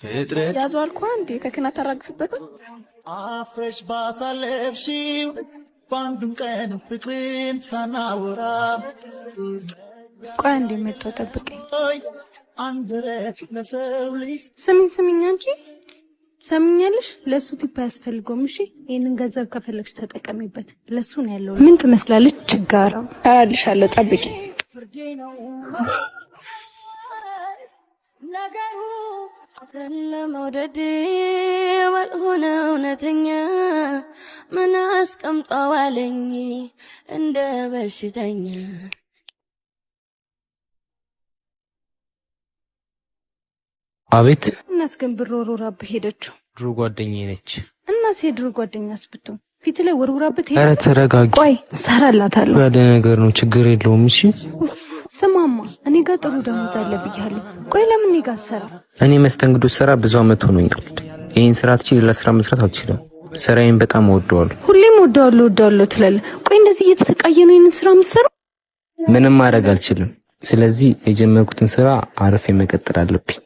ፍጥረት ያዙ አልኳ እንዴ ከክናት አራግፍበትም። አፍረሽ ባሳለፍሽው በአንዱም ቀን ፍቅርን ሳናወራ። ቆይ አንዴ መጣሁ፣ ጠብቀኝ። አንደበት ለሰው ልጅ። ስሚኝ ስሚኝ፣ አንቺ ሰምኛለሽ? ለሱ tip አያስፈልገውም። እሺ፣ ይሄንን ገንዘብ ከፈለግሽ ተጠቀሚበት። ለሱ ነው ያለው። ምን ትመስላለች? ችጋራ። እሰራልሻለሁ፣ ጠብቂ። ለመውደድ ባልሆነ እውነተኛ ምን አስቀምጧዋለኝ እንደ በሽተኛ። አቤት። እናት ግን ብር ወርውራብህ ሄደችው። ድሮ ጓደኛዬ ነች። እናስ የድሮ ጓደኛስ ብትሆን ፊት ላይ ወርውራበት ኧረ ሄደች። ተረጋጊ። ቆይ እሰራላታለሁ። ያለ ነገር ነው፣ ችግር የለውም። እሺ። ስማማ፣ እኔ ጋር ጥሩ ደሞዝ አለ ብያለሁ። ቆይ ለምን እኔ ጋር አትሰራ? እኔ መስተንግዶ ስራ ብዙ አመት ሆኖኛል። ይህን ስራ ትቼ ሌላ ስራ መስራት አልችልም። ስራዬን በጣም እወደዋለሁ። ሁሌም ወደዋለሁ ወደዋለሁ ትላለህ። ቆይ እንደዚህ እየተሰቃየ ነው ይህንን ስራ የምትሰራው? ምንም ማድረግ አልችልም። ስለዚህ የጀመርኩትን ስራ አርፌ መቀጠል አለብኝ።